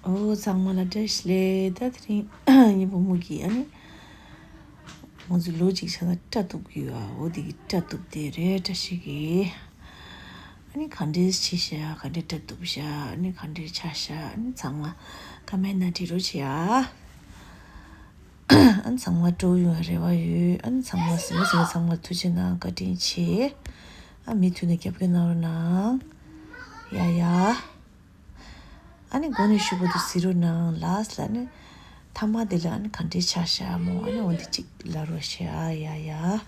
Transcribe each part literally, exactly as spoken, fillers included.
ཨོ་ཚང་མ་ལ་བཀྲ་ཤིས་བདེ་ལེགས། ད་དེ་རིང་ངའི་བུ་མོ་གིས་ཨ་ནི་ང་ཚོ་ལོ་གཅིག་ཆགས་ན་སྐྲ་གཏུབ་ཀྱི་ཡོད་ཨ། འོ་དེ་གི་སྐྲ་གཏུབ་དེ་རེད། བཀྲ་ཤིས་ཀྱིས་ཨ་ནི་ག་འདྲས་བྱས་ཤག་ག་འདྲས་སྐྲ་གཏུབ་ཤག་ཨ་ནི་ག་འདྲས་ཆགས་ཤག་ཨ་ནི་ཚང་མ་ཀ་མེན་ན་འབྲི་རོགས་བྱེད་ཨ། ཨ་ནི་ཚང་མ་སྤྲོ་ཡོང་རེ་བ་ཡོད། ཨ་ནི་ཚང་མ་གཟིགས་མོ་གཟིགས་མཁན་ཚང་མ་ལ་ཐུགས་རྗེ་གནང་། བཀའ་དྲིན་ཆེ། ཨ་མི་མཐུད་ནས་རྒྱབ་སྐྱོར་གནང་རོགས་གནང་། ཡ་ཡ། ཨ་ནི་འགོ་ནས་ཞུ་བ་དེ་གཟིགས་རོགས་གནང་། ལཱསི་ལ་ནི་མཐའ་མ་དེ་ལ་ཨ་ནི་ག་འདྲས་ཆགས་ཤག་མོ་ཨ་ནི་འོ་འདི་གཅིག་ལབ་རོགས་བྱེད་ཨ། ཡ་ཡ།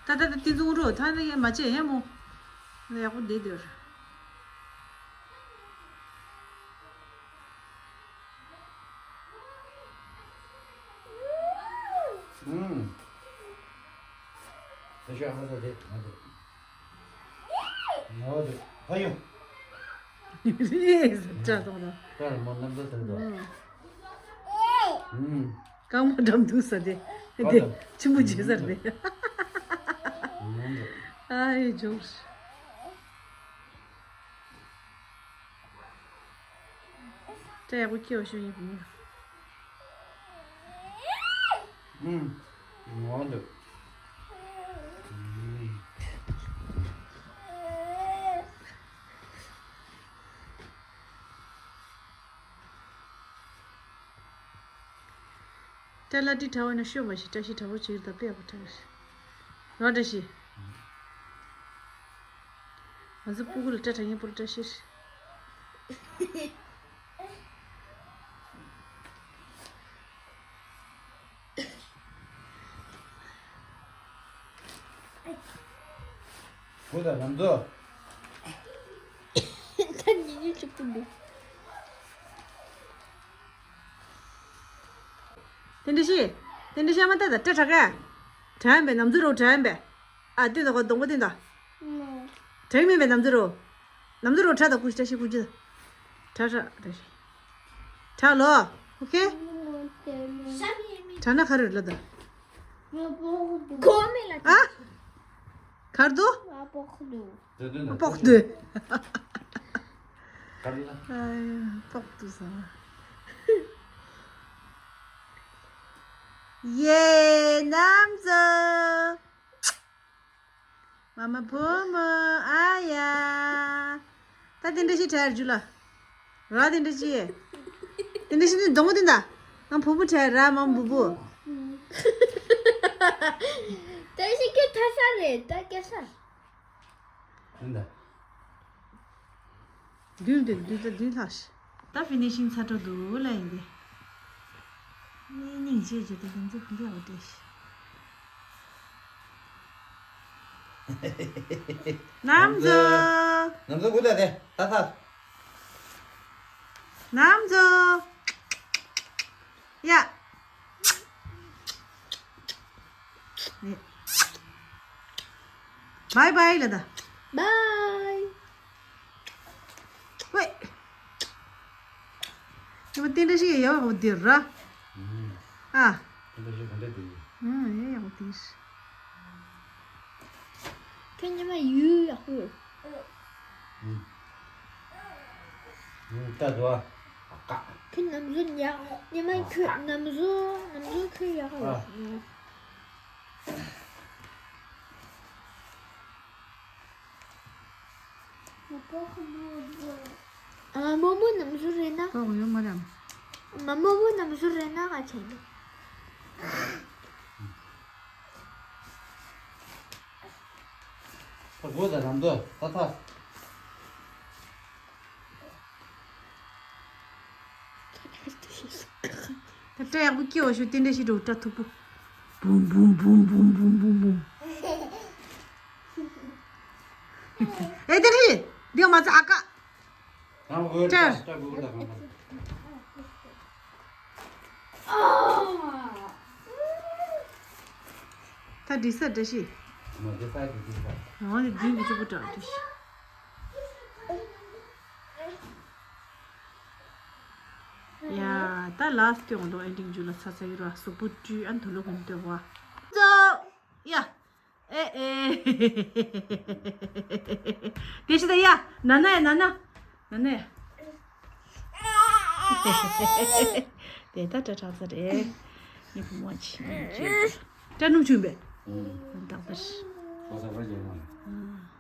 ད་ད་ད་དེ་བཙོང་རོགས། ད་ནི་མ་བྱས་ཡ་མོ། ཡག་པོ་བསྡད་སྡོད། ཨུམ། ད་ཤ་ཧ་ད་དེ་ང་དེ། ང་དེ་ཕ་ཡོ། རེད་ཟེར་དྲ་ཐོག་ན། ད་མོ་ནམ་ད་ཟེར་དོ། ཨུམ། རྐང་མ་འགྲམ་དུ་ཟ་དེ། དེ་ཆུ་མོ་བྱེད་ཟེར་དེ། ཨ་ཡེ་ཇོར། སྐྲ་ཡག་པོ་སྐྱེས་པ་ཤོད་ཡིན་བུ་མོ། ཨུམ། ངོ་འདུག་སྐྲ་ལ་དྲི་བྲ་བ་ན་ཤོད་མ་ཤེས། བཀྲ་ཤིས་བྲ་བོ་བྱེད་ད་དཔེ་ཡག་པོ་བྲ་བ་ཤེས། རོ་བཀྲ་ཤིས། ང་ཚོ་སྤུ་གུ་ལ་སྐྲ་བྲ་མཁན་པོ་ལ་བཀྲ་ཤིས། བུ་དང་ལམ་འགྲོ། ད་ཉིན་ཉིན་ཆུབ་ཏུ་འདུག་དེ་འདྲ་ཞིག་དེ་འདྲ་ཞིག་མ་ལྟ་ད་སྐྲ་བྲ་ག་དྲ་ཡིན་པས། ནམ་ཚོད་རོ་དྲ་ཡིན་པས། ཨ་དུས་ད་གོ་གདོང་པ་དུས་ད། དྲ་ཡིན་མིན་པས་ནམ་ཚོད་རོ། ནམ་ཚོད་རོ་དྲ་ད་ཀུ་ཤི་བཀྲ་ཤིས་ཀུ་ཅི་ད། དྲ་དྲ་དྲ་ཤིག་དྲ་ལོ། ཨོ་ཁེ། དྲ་ན་ག་རེ་ལ་ད། ཨ། གར་དུ། དེ་དུས་ན་པོག་དུ། གར་ལ། ཨ་ཡ། པོག་དུ་ས། ཡེ་ནམ་ཚོ། མ་མ་བུ་མོ་ཨ་ཡ། ད་དེ་འདྲ་ཞིག་དྲ་རྒྱུ་ལ། ར་དེ་འདྲ་ཞིག་དེ་འདྲ་ཞིག་ནི་སྡོང་པོ་དེ་འདྲ། ང་བུ་བུ་བྲལ་ར་མ་བུ་བུ། ད་ཞིག་གི་ཐ་ས་རེད་ད་སྐད་ས། འདི་འདྲ། མདུན་དེ་མདུན་ད་མདུན་ལྷག་ཤི། ད་ཕི་ནི་ཤིང་ཚ་དྲོ་འདུག་ལ་ཡིན་ཏེ། ནི་སྙིང་རྗེ་བརྗོད་དེ་དེ་ཚོ་འདི་འོ་དེ་ཤི། ནམ་ཛོ། ནམ་ཛོ་གུ་ད་དེ་ད་ད། ནམ་ཛོ། ཡ། བའི་བའི་ལ་ད། བའི། ཝེ། ཉི་མ་རྟེན་འབྲེལ་ཞིག་ཡག་པོ་འདིར་ར། ཨ། རྟེན་འབྲེལ་ཞིག་ག་འདྲ་འདི། ཨ་ཡ་ཡག་པོ་འདིར། ཁྱོད་ཉི་མ་ཡུལ་ཡག་པོ་ཡོད། ད་དུ་ཨ་ཀ། ཁྱོད་ནམ་བཟོ་ཉག་ཉི་མ་ཁྱོད་ནམ་བཟོ་ནམ་བཟོ་ཁྱོད་ཡག་པོ་ཡོད། ཨ་མོ་མོ་ནམ་བཟོ་རེད་ན། ཀོ་ཡོད་མ་རམ། མ་མོ་མོ་ནམ་བཟོ་རེད་ན་ག་ཆེན་པོ། ད་དགོས་ད་རམ་དོ་ད་ད། ད་སྐྲ་ཡག་པོ་སྐྱེ་བ་ཞུ་རྟེན་འབྲེལ་ཞིག་འགྲོ་སྐྲ་མཐུག་པོ། བུམ་བུམ་བུམ་བུམ་བུམ་བུམ་བུམ། ཨེ་དེ་རེད། འདི་མ་ཚ་ཨ་ཀ། རང་གོས་ཀྲར། ཀྲར་གོས་ཀྲར་གོས་ཀྲར། ད་འདི་ས་འདྲ་ཞིག་མ་འདི་ས་འདི་འདི་ས། འོ་ནི་འདི་འདི་ཆུ་བུ་ཀྲར་འདྲ་ཞིག་ཡ། ད་ལ་སྟོན་འདུག་ཨེ་འདྲིང་ཇུ་ལ་ཚ་ཚ་ཡུ་ར་གཟུགས་པོ་བཀྲུས་ཨ་ནི་དུ་ལུ་གུན་སྟོན་བ། ཙོ། ཡ། ཨེ་ཨེ། དེ་ཤི་ད་ཡ། ན་ན་ཡ་ན་ན། ན་ན་ཡ། དེ་ད་ཏྲ་ཁྲག་ཚ་རེད། ངའི་བུ་མོ་ཆི་ནམ་ཆུ། ཏྲ་ནུབ་ཆུ་བས། ཨང་། ཏག་ཏག་ཤི། ཁོ་ས་བ་རྒྱལ་མ། ཨང་།